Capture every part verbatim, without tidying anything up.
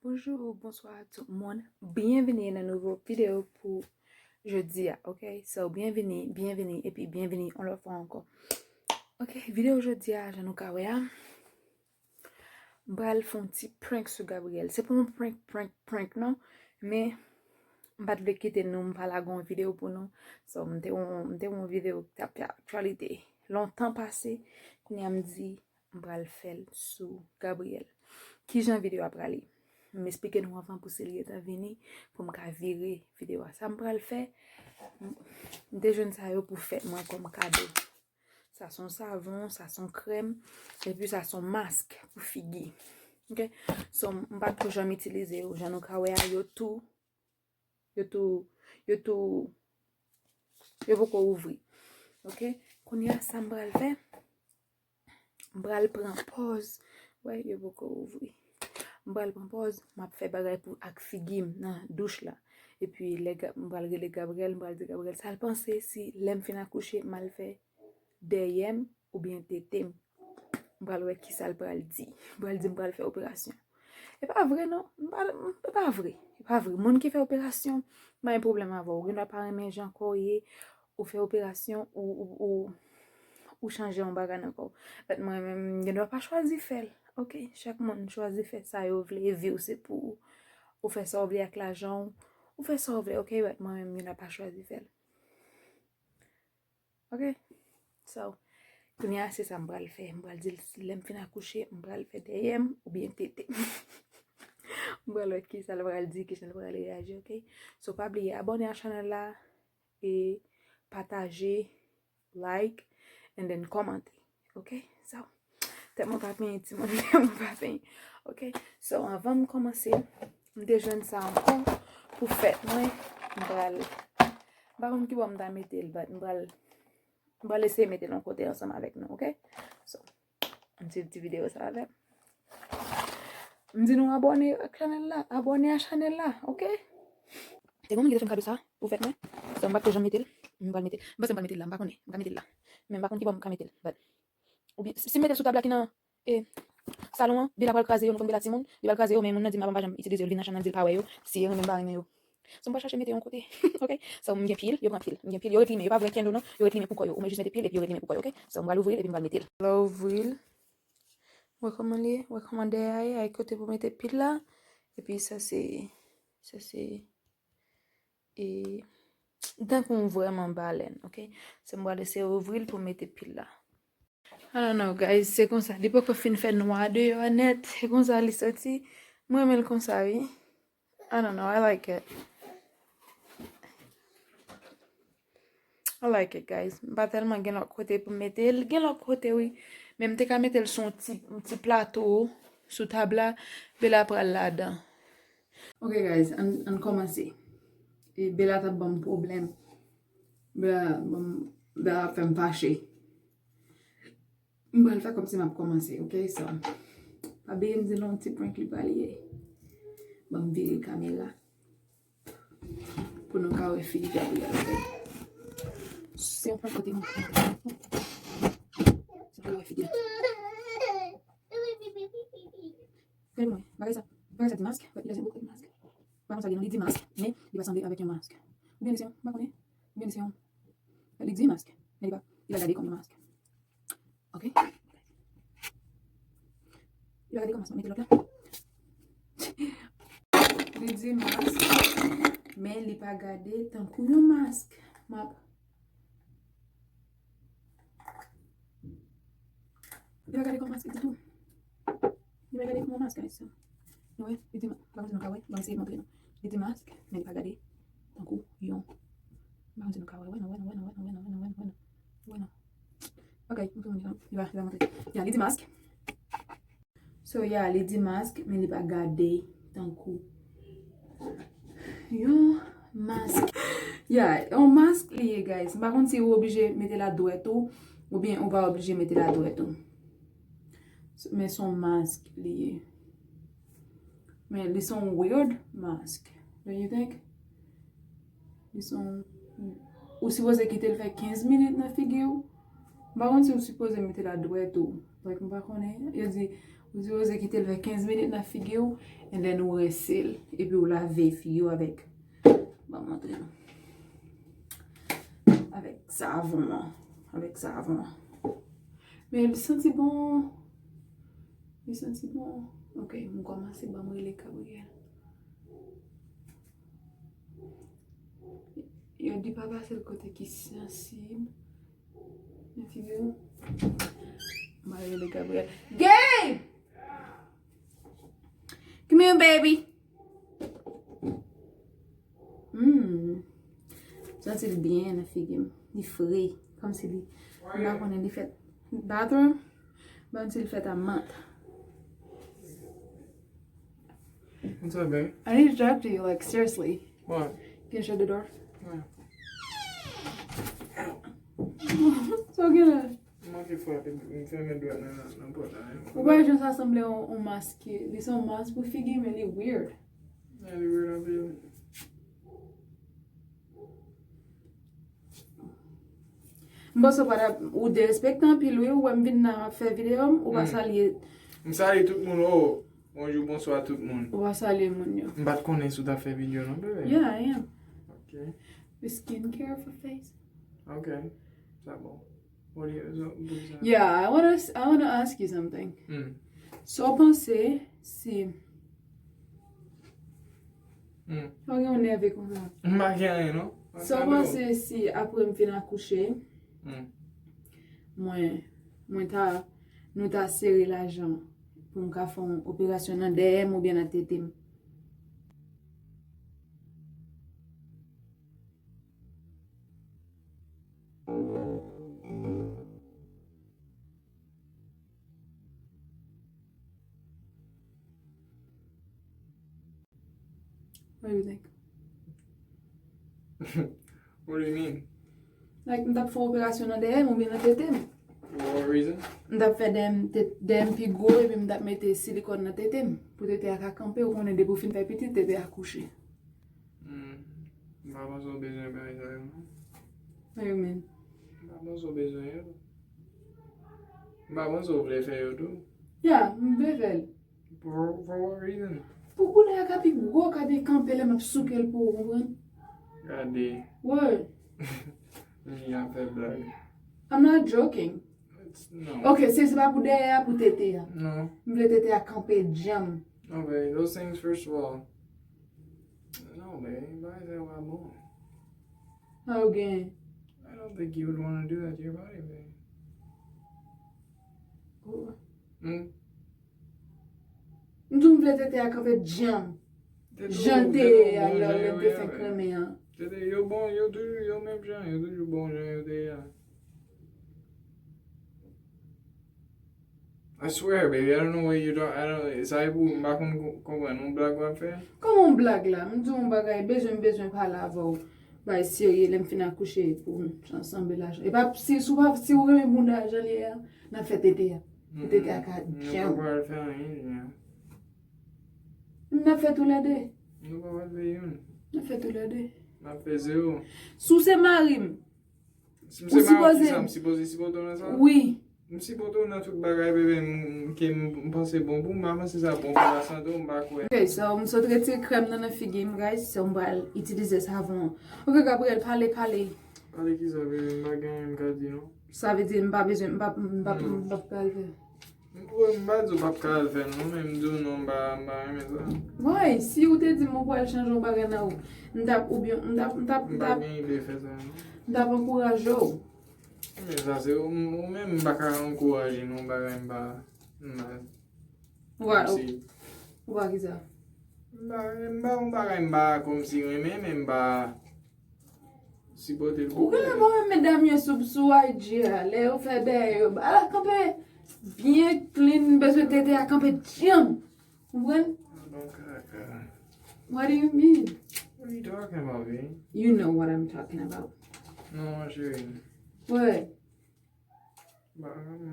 Bonjou, bonswa tout moun. Byenvini nan nouvo videyo pou jodi a, ok? So, byenvini, byenvini, epi byenvini yon lòt fwa ankò. Ok, videyo jodi a, jan nou ka wè a, m pral fè yon ti prank sou Gabriel. Se pa yon prank, prank, prank, non, men m pa t vle kite nou, m pa lage yon videyo pou nou. So, m te yon, m te yon videyo ki t ap fè aktyalite lontan pase. Kounye a m di, m pral fè l sou Gabriel. Kijan videyo a prale? M esplike nou anvan pou se li gentan vini, pou m ka vire videyo a. Sa m pral fè, m te jwenn sa yo pou fèt mwen kòm kado. Sa se yon savon, sa se yon krèm, epi sa se yon mask pou figi. Ok? So, m pa t tou janm itilize yo. Jan nou ka wè a, yo tou, yo tou, yo tou, yo poko ouvri. Ok? Kounye a, sa m pral fè, m pral pran pòz. Wè, yo poko ouvri. M pral pran pòz, m ap fè bagay pou ak figi m nan douch la. Epi lè Ga- m pral rele Gabriel, m pral di Gabriel sa l panse si lè m fin akouche, m al fè dèyè m oubyen tete m. M pral wè kisa l pral di. M pral di m pral fè operasyon. E pa vre non, m pa, e pa vre, e pa vre. Moun ki fè operasyon, m pa gen pwoblèm avè w. Ou gendwa pa renmen jan kò w ye, ou fè operasyon, ou, ou, ou, ou chanje yon bagay nan kò w. But mwen menm, m gendwa pa chwazi fè l. Ok, chak moun chwazi fè sa yo vle, vi w se pou ou. Ou fè sa w vle ak lajan w, ou fè sa w vle, ok, but mwen menm, m gendwa pa chwazi fè l. Ok? So, kounye a, se sa m pral fè. M pral di l si lè m fin akouche, m pral fè dèyè m oubyen tete m. M pral wè kisa l pral di, kijan l pral reyaji, ok? So, pa bliye abòne a chanèl la, e pataje, like, and then kòmante, ok? So, tèt mwen pa penyen, timoun, tèt mwen pa penyen, ok? So, anvan m kòmanse, m te jwenn sa ankò pou fèt mwen, m pral, m pa konn ki bò m ta mete l, but m pral, m pral eseye mete l yon kote ansanm avèk nou, ok? So, ann swiv ti videyo sa avè m. M di nou abòne ak chanèl la, abòne a chanèl la, ok? Te gen moun ki te fè m kado sa pou fèt mwen. So, m pa t ko janm mete l, m pral mete l. M panse m pral mete l la, m pa konnen, m ka mete l la. Men m pa konn ki bò m ka mete l, but oubyen, si, si m mete l sou tab la ki nan, e, salon an, Bela pral kraze yo, nou konn Bela timoun, li pral kraze yo, men moun nan di m avan m pa janm itilize yo, li vin nan chanm nan, m di l pa wè yo, si yo renmen m pa renmen yo. So, m pral chache mete yon kote, ok? So, m gen pil, yo pran pil, m gen pil, yo ret limen, yo pa vre candle non, yo ret limen pou kò yo, ou mwen jis mete pil epi yo ret limen pou kò yo, ok? So, m pral ouvri l epi m pral mete l. Lè w ouvri l, wè kòman li ye, wè kòman dèyè a ye, ay kote pou mete pil la, epi sa se, sa se, e, tankou yon vrèman balèn, ok? So, m pral eseye ouvri l pou mete pil la. I don't know, guys, se konsa. Li poko fin fè nwa deyò a nèt. Se konsa li soti. Mwen renmen l konsa, wi. I don't know, I like it. I like it, guys. M pa tèlman gen lòt kote pou m mete l. Gen lòt kote, wi. Men m te ka mete l sou yon ti, yon ti plato, sou tab la. Bela pral ladan. Ok, guys, ann, ann kòmanse. E Bela t ap ban m pwoblèm. Bela, ban m, Bela ap fè m fache. M pral fè kòmsi m ap kòmanse, ok? So, pa bliye m di nou yon ti prank li pral ye. Ban m vire kamera pou nou ka wè figi Gabriel, ok? Se yon prank kote nou. Se pou wè figi. Gade mwen, bagay sa, bagay sa di mask, but li pa sanble yon mask. M pa konn sa gen non, li di mask, men li pa sanble avèk yon mask. Oubyen li se yon, m pa konnen, oubyen li se yon, li di mask, men li pa, li pa gade kòm yon mask. Ok? Li pa gade kòm mask, mwen mete lòt la. Li di mask, men li pa gade tankou yon mask. M ap Li pa gade kòm mask ditou. Li pa gade kòm mask, guys. Nou wè, li di, m pa konn si nou ka wè, m ap eseye montre nou. Li di mask, men li pa gade tankou yon. M pa konn si nou ka wè, wè non, wè non, wè non. Ok, m tou montre nou. Li va, li va montre. Ya, li di mask. So, ya, li di mask, men li pa gade tankou yon mask. Ya, yon mask li ye, guys. M pa konn si ou oblije mete l a dwèt ou, oubyen ou pa oblije mete l a dwèt ou. S-, men se yon mask li ye. Men li se yon weird mask. Don't you think? Li se yon, ou sipoze kite l fè kenz minit nan figi w. M pa konn si ou sipoze mete l a dwèt ou. Like, m pa konnen. Yo di, Ou sipoze kite l fè kenz minit nan figi w, and then ou rense l, epi ou lave figi w avèk, ban m montre nou, avèk savon an, avèk savon an. Men li santi bon, li santi bon. Ok, m kòmanse, ban m rele Gabriel. Yo di pa pase l kote ki sansib. Nan figi w. M a rele Gabriel. Gabe! Come here, baby. Hmm. Santi l byen nan figi m. Li fre. Kòmsi li, m pa konnen, li fèt bathroom. Kòmsi li fèt a mant. What's up, baby? I need to talk to you, like, seriously. What? Can you shut the door? Yeah. So, gonna. M manke frape, m fèmen dwèt nan, nan pòt la. Ou pa wè jan sa sanble yon, yon mask ki, li se yon mask pou figi, men li weird. Yeah, li weird anpil. M panse w pa t ap, ou derespektan anpil, wi. Ou wè m vin la, m ap fè videyo m, ou pa salye. M salye tout moun, oh. Bonjou, bonswa tout moun. Ou pa salye moun yo. M pa t konnen si w t ap fè videyo non, bebe. Yeah, I am. Ok. The skincare for face. Ok. Sa bon. What do you, so, what is that? Yeah, I wanna, s- I wanna ask you something. Hmm. Sa w panse si Hmm. Ou gen yon nève konsa. M pa gen anyen, non. Sa w panse si apre m fin akouche, Hmm. mwen, mwen ta, nou ta sere lajan pou m ka fè yon operasyon nan dèyè m oubyen nan tete m? What do you think? What do you mean? Like, m t ap fè operasyon nan dèyè m oubyen nan tete m. For what reason? M t ap fè dèyè m, te- dèyè m pi gwo epi m t ap mete silikòn nan tete m. Pou tete a ka kanpe, ou konnen depi w fin fè pitit, tete a kouche. Hmm. M pa panse w bezwen bagay sa yo, non. What you mean? M pa panse w bezwen yo. M pa panse w vle fè yo tou. Yeah, m vle fè l. For, for what reason? Pou koulè a ka pi gwo, ka pi kanpe lè m ap souke l pou ou, konprann? Gade. Word. Li ap fè blag. I'm not joking. It's, no. Ok, se, se pa pou dèyè a, pou tete a. Non. M vle tete a kanpe djanm. Ok, those things, first of all. Non, babe, bagay sa yo pa bon. Sa yo gen. I don't think you would wanna do that to your body, babe. Oh. Hmm? M di w m vle tete a kanpe djanm. Tete yo, jan l te ye a, lè, lè m te fè kremen an. Tete yo bon, yo toujou yo menm jan, yo toujou bon jan yo te ye a. I swear, baby, I don't know what you talk, I don't, sa e pou, m pa konn ko- konprann, yon blag w ap fè? Kòman yon blag la? M di w yon bagay, bezwen, m bezwen pale avè w. Bagay serye, lè m fin akouche pou m sanble lajan. E pa, si, si w pa, si w renmen bounda a jan l ye a, n ap fè tete a. Pou tete a ka djanm. Nou pa pral fè anyen, Junior. N ap fè toulède. Nou pa pral fè youn. N ap fè toulède. N ap fè zewo. Si w se mari m, Si m se mari w, kisa, m sipoze sipòte w nan sa? Wi. M sipòte w nan tout bagay, bebe, m, m, ke m, m panse bon pou m, m pa panse sa bon pou lasante w, m pa kwè. Ok, so, m sot retire krèm nan nan figi m, guys, so m pral itilize savon an. Ok, Gabriel, pale, pale. Pale kisa, bebe, m pa gen anyen m ka di, non. Sa vle di, m pa bezwen, m pa, m pa, m pa pral fè. M pa di w p ap ka al fè l non, men m di w non, m pa, m pa renmen sa. Why? Si w te di m ou pral chanje yon bagay nan ou, m t ap, oubyen, m t ap, m t ap, m t ap, m pa gen ide fè sa non. M t ap ankouraje w. Men sa se ou, ou menm m pa ka ankouraje non, yon bagay m pa, m pa, Why? Ou pa kisa? M pa, m pa, yon bagay m pa kòmsi renmen, men m pa, Sipòte l. Ou genlè pa wè medam yo sou, sou I G a, lè yo fè dèyè yo, ala kanpe byen clean, bezwen tete a kanpe djanm. Konprann? Bon kaka. What do you mean? What are you talking about, babe? You know what I'm talking about. Non, ma chérie. What? Ba,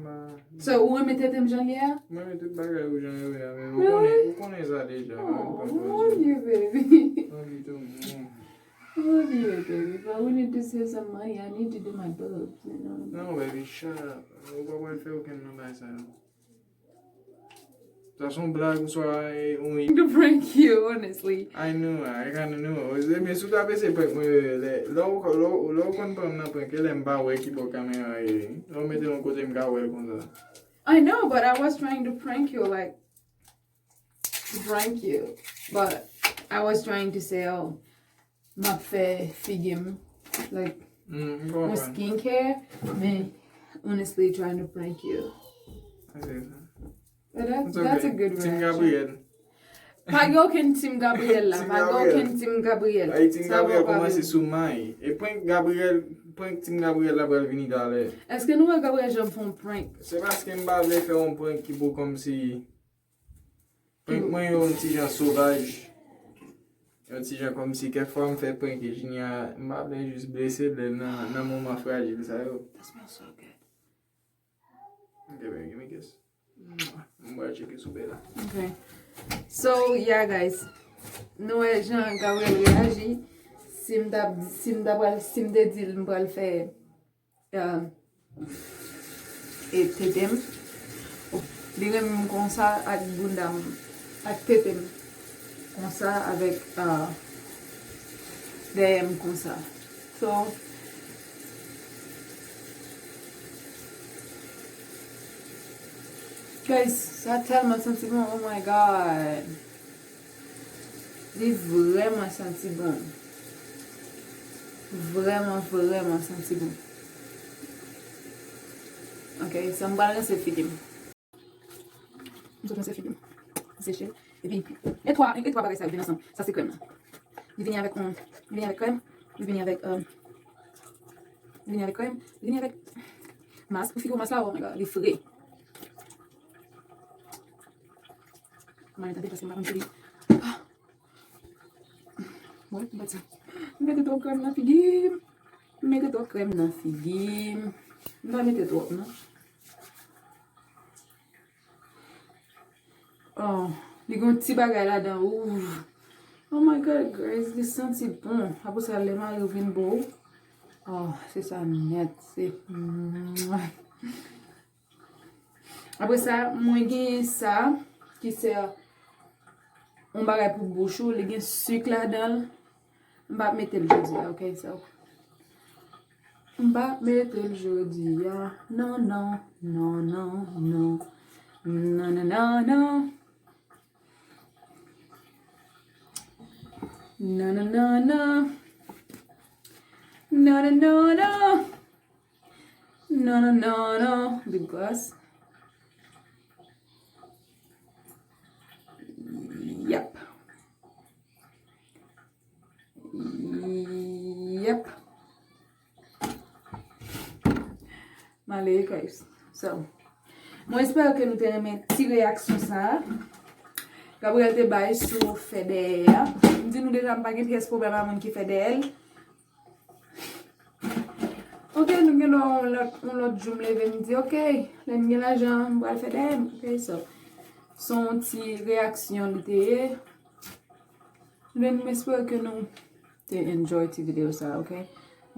ba. So, ou renmen tete m jan l ye a? Mwen renmen tout bagay ou jan yo ye a, men ou konnen, ou konnen sa deja. Oh, I love you, baby. Love you too. I love you, baby. But we need to save some money. I need to do my boobs, you know. Non, baby, shut up. Ou pa pral fè okenn nan bagay sa yo. Sa se yon blag, oswa, eh, yon... To prank you, honestly. I know, I kinda know. Ebyen, si w t ap eseye prank mwen, lè, lè w, lè w, lè w konn pran m nan prank, e lè m pa wè ki bò kamera ye. Lè w mete l yon kote m ka wè l konsa. I know, but I was trying to prank you, like, to prank you. But I was trying to say, oh, m ap fè figi m, like, Mm, m yon konprann. Skincare, men honestly trying to prank you. Ok. But that's, It's that's a okay. good Team reaction. Gabriel. Pa gen okenn Team Gabriel la, Team pa gen Gabriel. okenn Team Gabriel. Ay, Team Sa Gabriel pa kòmanse vle. Sou may. E prank Gabriel, prank Team Gabriel la pral vini talè. Èske nou wè Gabriel janm fè yon prank? Se paske m pa vle fè yon prank ki pou kòmsi... Prank mwen yo yon ti jan sovaj. Yon ti jan kòmsi kèk fwa m fè prank e Junior, m pa vle jis blese l nan, nan moman frajil sa yo. That smells so good. Ok, baby, give me a kiss. M pral tcheke sou Bella. Ok. So, yeah, guys. Nou wè jan Gabriel reyaji. Si m ta, si m ta pral, si m te di l m pral fè, uh, e tete m, li renmen m konsa ak bounda m, ak tete m. Konsa avèk, uh, dèyè m konsa. So, guys, sa tèlman santi bon, oh my God. Li vrèman santi bon. Vrèman, vrèman santi bon. Ok, sa m pral rense figi m. M sot rense figi m. Seche l. Epi, e twa, e twa bagay sa yo vin ansanm. Sa se krèm nan. Li vini avèk yon, li vini avèk krèm, li vini avèk, um, li vini avèk krèm, li vini avèk mas pou figi w, mas la, oh my God, li fre. Kòman li tande paske m pa konn figi. Ah. Bon, m pa di sa. M mete twòp krèm nan figi m. M mete twòp krèm nan figi m. M pa mete twòp, non. Oh, li gen yon ti bagay ladan. Ooh. Oh my God, guys, li santi bon. Apre sa, lè mari w vin bo w. Oh, se sa nèt. Se... Apre sa, mwen genyen sa ki se yon bagay pou bouch ou. Li gen sik ladan l. M p ap mete l jodi a, ok? So, m p ap mete l jodi a. Non, non, non, non, non. Non, non, non, non. Non, non, non, non. Non, non, non, non. Non, non, non, non. Lip gloss. Yep. Yep. M ale, guys. So, mwen espere ke nou te renmen ti reyaksyon sa a Gabriel te bay sou fè dèyè a. M di nou deja, m pa gen pyès pwoblèm a moun ki fè dèyè l. Ok, nou gen dwa yon lòt, yon lòt jou m leve, m di, ok, lè m gen lajan, m pral fè dèyè m. Ok, so, se yon ti reyaksyon li te ye. Men m espere ke nou te enjoy ti videyo sa, ok?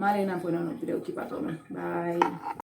M ale, n ap wè nan lòt videyo ki pa twò lwen. Bye!